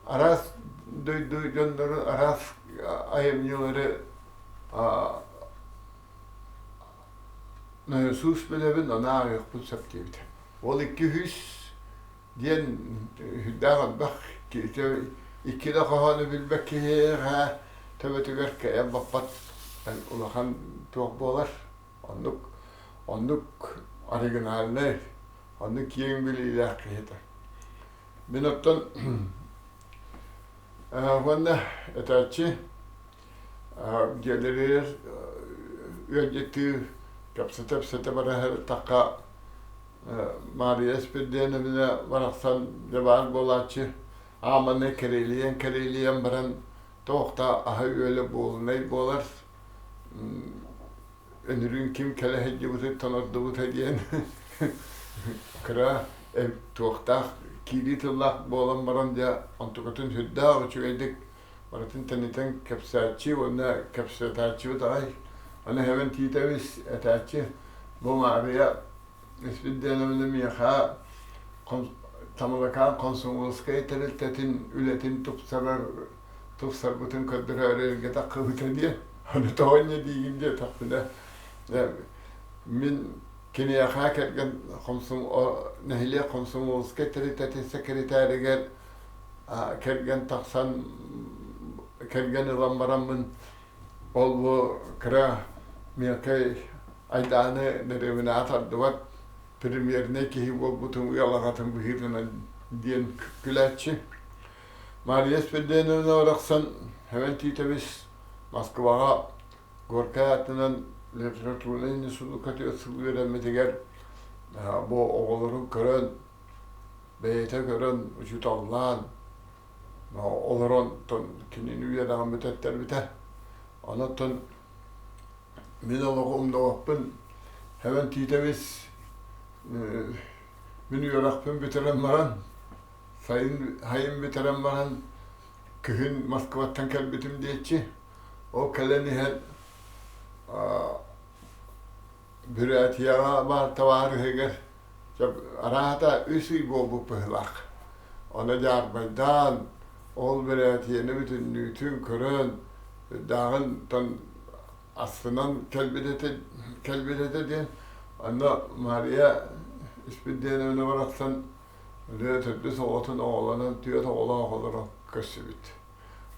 араас дойду дьоннорун араас айымньылары Иисус билэбин, ону ааҕыахпын сөп диэбитэ. Ол 200 Диэн сүрдээх элбэх икки да хоһоону билбэт киһиэхэ төбөтүгэр кыайан баппат улахан туох буолар. Оннук оннук оригинальнай, оннук киэҥ билиилээх киһи этэ. Мин оттон уонна этээччи дьиэлэригэр ыалдьыттыы кэпсэтэ-кэпсэтэ бара сырыттахха Маарыйа Испирдиэновна барахсан дьэ баар буолааччы ааманы кэриэлийэн-кэриэлийэн баран туох да аһа-үөлэ буолунай буолар Үнүрүүн ким кэлэ сылдьыбытыттан ордубута диэн кыра туохтаах киирии тыллаах буолан баран дьэ онтукатын сүрдээх үчүгэйдик барытын тэнитэн кэпсээччи уонна кэпсэтээччибит аҕай. Аны эһэбин Тиитэбис этээччи бу Маарыйа Испирдиэновна миэхэ Тамалакаан комсомольскай тэрилтэтин үлэтин тупсарар тупсарбытын көрдөрөөрү эргэ таххыбыта диэн аны тоҕо инньэ диигин диэтэхпинэ мин киниэхэ кэргэн нэһилиэк комсомольскай тэрилтэтин сэкиритээригэр кэргэн тахсан кэргэн ылан бараммын ол бу кыра мелкэй айдааны дэриэбинэҕэ тардыбат премьернэй киһи буолбутум ыал аҕатын быһыытынан диэн күлээччи. Мария Спирденовна барахсан Эвен Титович Москваҕа Горькай аатынан литературнай институкка сыл үөрэммитигэр бу оҕолорун көрөн, бэйэтэ көрөн, учууталлаан олорон кинини үөрэҕин бүтэттэрбитэ. Онон мин олоҕу умнубаппын. Эвен Титович мин үөрэхпин бүтэрэн баран Сайын сайын бүтэрэн баран күһүн Москваттан кэлбитим диэччи. Ол кэлэн иһэн Бүрээтийэҕэ баар табаарыһыгар арааһата үс ый буолбут быһыылаах. Ону дьаарбайдаан, ол Бүрээтийэни бүтүннүүтүн көрөн, дааҕын астынан кэлбит этэ, кэлбит этэ диэн, онно Мария Испирдиэновна барахсан Өлүө төрдүс оҕотун оҕолонон түөрт оҕолоох олорон көрсүбүт.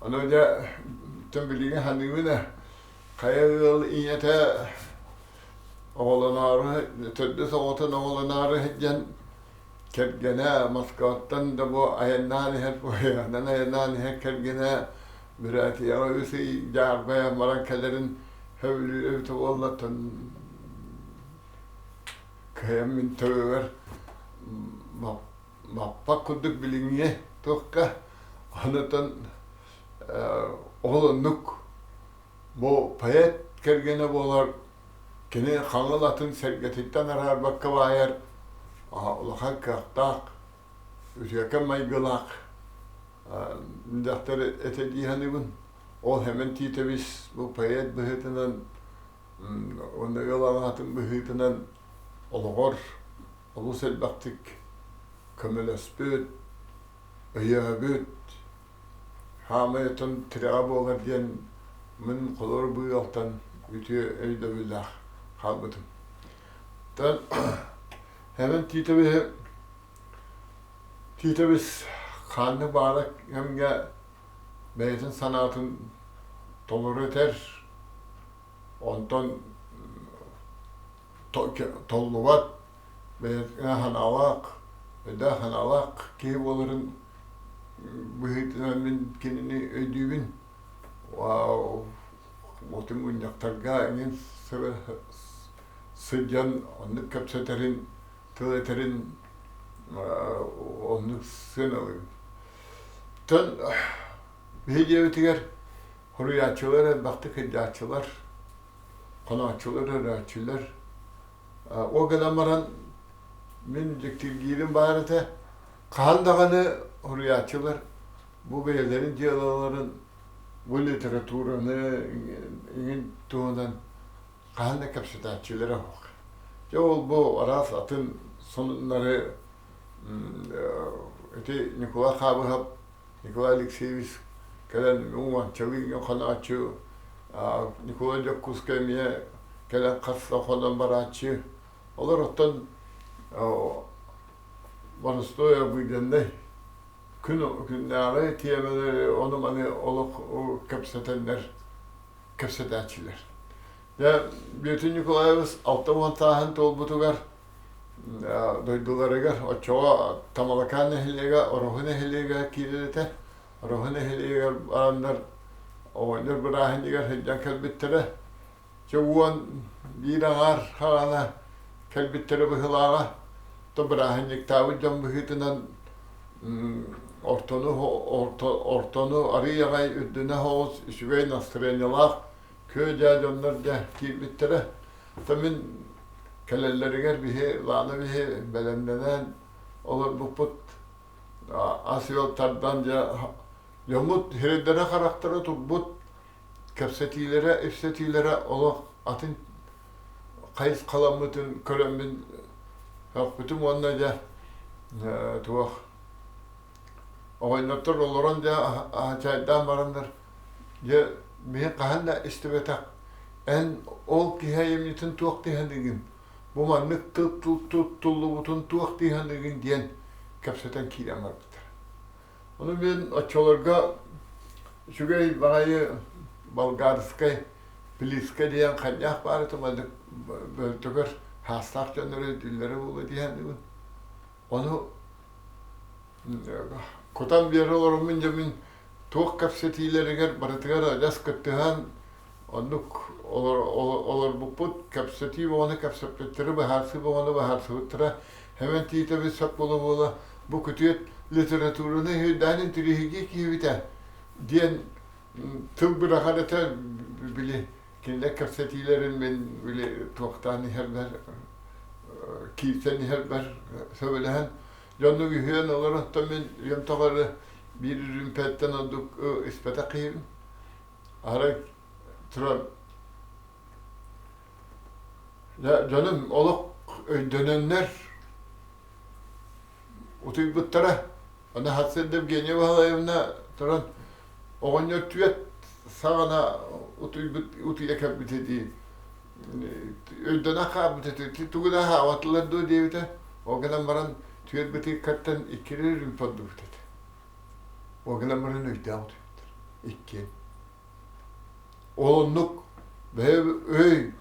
Ону дьэ оттон билигин саныыбын ээ, хайа ыал ийэтэ оҕолоноору төрдүс оҕотун оҕолоноору сылдьан кэргэнэ Москваттан да бу айаннаан иһэр поеһынан айаннаан иһэр кэргэнэ Бүрээтийэҕэ үс ый дьаарбайан баран кэлэрин сөбүлүүр эбитэ буолла оттон Кыайан мин төбөбөр баппат курдук билиҥҥи туохха онтон ол оннук бу поэт кэргэнэ буолар кини хаҥыл атын сэргэтиттэн араарбакка баайар улахан кыахтаах үтүөкэн майгылаах дьахтар этэ дии саныыбын ол Сэмэн Титович бу поэт быһыытынан Уонна ыал аҕатын быһыытынан олоҕор олус элбэхтик көмөлөспүт, өйөөбүт, хаамай отон тирэҕэ буолар диэн мин холобур бу ыалтан үтүө өйдөбүллээх хаалбытым. Оттон Һэмэн Титовиһы Титович ханнык баҕарар кэмҥэ бэйэтин санаатын толору этэр, онтон толлубат, бэйэтин санаалаах, өйдөөх санаалаах киһи буоларын быһыытынан мин кинини өйдүүбүн. Отун мунньахтарга эҥин сылдьан оннук кэпсэтэрин, тыл этэрин оннук сыаналыыбын. Оттон биһи дьиэбитигэр Хоруйааччылар элбэхтик сылдьааччылар, хонооччулар, өрөөччүлэр. Ол гынан баран мин дьиктиргиирим баар этэ, хаһан даҕаны хоруйааччылар бу бэйэлэрин дьыалаларын, бу литератураны иҥин туһунан хаһан да кэпсэтээччилэрэ суох. Дьэ ол бу араас атын сонуннары ити Ньукулай Хаабыһап Николай Алексеевич кэлэн уончалыы хонооччу, Николай Дьоккуускай эмиэ кэлэн хас да хонон барааччы. Олор оттон боростуой обыденнай күн күннээҕи тиэмэлэри ону-маны олох кэпсэтэннэр кэпсэтээччилэр. Дьэ, Бүөтүр Николаевич 60 сааһын туолбутугар дойдуларыгар оччоҕо Тамалакаан нэһилиэгэ Ороһу нэһилиэгэ киирэр этэ. Ороһу нэһилиэгэр бараннар оҕонньор бырааһынньыгар сылдьан кэлбиттэрэ. Чэ 11 аҥаар хаҕана кэлбиттэрэ быһыылааҕа. То бырааһынньыктаабыт дьон быһыытынан ортону ортону арыый аҕай үрдүнэ соҕус үчүгэй настырыанньалаах күө-дьаа дьоннор дьэ киирбиттэрэ. То мин кэлэллэригэр биһи Лана биһи бэлэмнэнэн олорбуппут ас-үөл тардан дьэ дьоммут сирэйдэрэ-харахтара турбут кэпсэтиилэрэ, ипсэтиилэрэ олох атын хайысхаламмытын көрөммүн сөхпүтүм уонна дьэ туох оҕонньоттор олорон дьэ чайдаан бараннар дьэ миһин хаһан да истибэтэх эн ол киһи айымньытын туох дии бу маннык тыл туттуллубутун туох дии саныыгын диэн кэпсэтэн киирэн барбыттар. Ону мин оччолорго үчүгэй баҕайы болгарскай плиска диэн ханньаах баар этэ маннык бөлтөгөр хаастаах дьоннор өйдүүллэрэ буолуо дии саныыбын. Ону кутан биэрэ олороммун дьэ мин туох кэпсэтиилэригэр барытыгар адьас кыттыһан оннук олорбуппут кэпсэтии бөҕөнү кэпсэппиттэрэ быһаарсыы бөҕөнү быһаарсыбыттара Хэмэн Тиитэбит сөп буола-буола бу күтүөт литератураны өйдөөн интириэһиргии киирбитэ диэн тыл быраҕар этэ били кинилэр кэпсэтиилэрин мин били туохтаан иһэрбэр киирсэн иһэрбэр сөбүлэһэн дьоннук үһүөн олорон мин үйэм тухары биир үрүмпэттэн ордук испэтэх киһибин арай туран Дьонум олох өйдөнөннөр утуйбуттара. Аны сарсыарда Евгения Баһылаевна туран оҕонньор түөрт саҕана утуйбут утуйа кэлбитэ дии. Өйдөнөн хаалбыт этэ. Тугу да аһаабатылар дуо диэбитэ. Ол гынан баран түөрт бытыыккаттан иккилэр үрүмпэ ордубут этэ. Ол гынан баран өйдөөх утуйбуттар. Иккиэн. Ол оннук бэйэ өй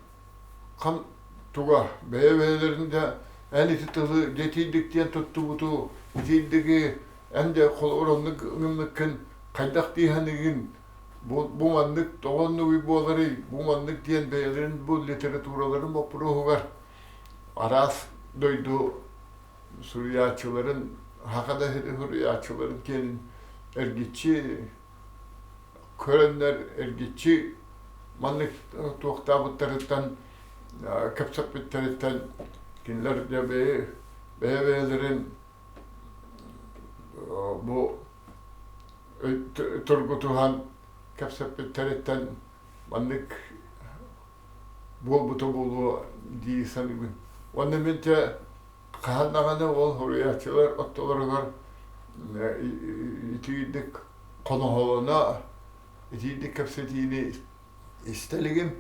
хам туга бэйэ-бэйэлэрин да эн ити тылы дьэ итиирдик диэн туттубуту итиирдиги эн дьэ холобур оннук гыммыккын хайдах дии саныыгын бу, бу маннык тоҕо оннугуй буоларый бу маннык диэн бэйэлэрин бу литератураларын боппуруоһугар араас дойду суруйааччыларын саха да суруйааччыларын киэнин эргиччи көрөннөр эргиччи маннык туохтаабыттарыттан кэпсэппиттэриттэн кинилэр дьэ бэйэ-бэйэлэрин бу тургутуһан кэпсэппиттэриттэн маннык буолбута буолуо дии саныыбын. Уонна мин дьэ хаһан даҕаны ол суруйааччылар ортолоругар итиирдик хоноһолоно итиирдик кэпсэтиини истэ илигим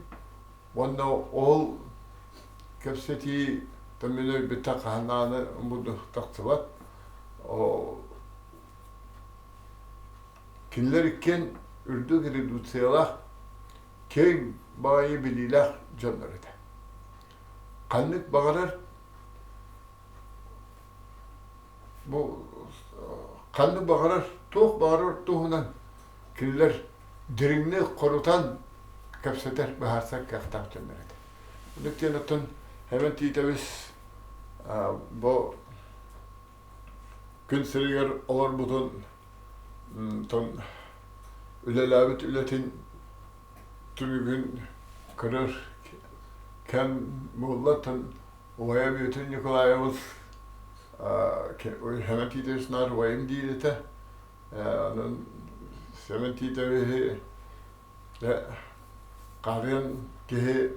уонна ол кэпсэтии мин өлбүттэн хаһан даҕаны тахсыбат кинилэр иккиэн үрдүк редукциялаах киэҥ баҕайы билиилээх дьоннор этэ ханнык баҕарар бу ханнык баҕарар туох баҕарар туһунан кинилэр дириҥник хорутан кэпсэтэр быһаарсар кыахтаах дьоннор этэ. Оннук диэн оттон Хэмэн Тиитэбис бу күн сиригэр олорбутун тон үлэлээбит үлэтин түмүгүн көрөр кэм буолла оттон убайа Бүөтүр Николаевич Сэмэн Тиитэбис наар убайым диир этэ онон Сэмэн Тиитэбиһи хаарыан киһи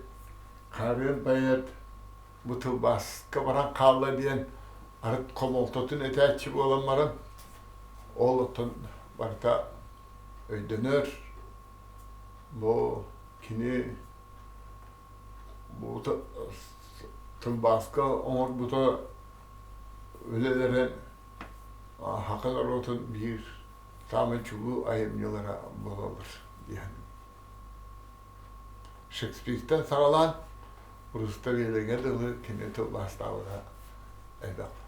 хаарыан поэт бу тылбааска баран хаалла диэн арыт хомолтотун этээччи буолан баран ол оттон барыта өйдөнөр бу кини бу тылбааска оҥорбута үлэлэрэ. Саха норуотун биир саамай чулуу айымньылара буолаллар диэн. Шекспиртэн саҕалаан Руставелигэ дылы кини тылбаастаабыта элбэх.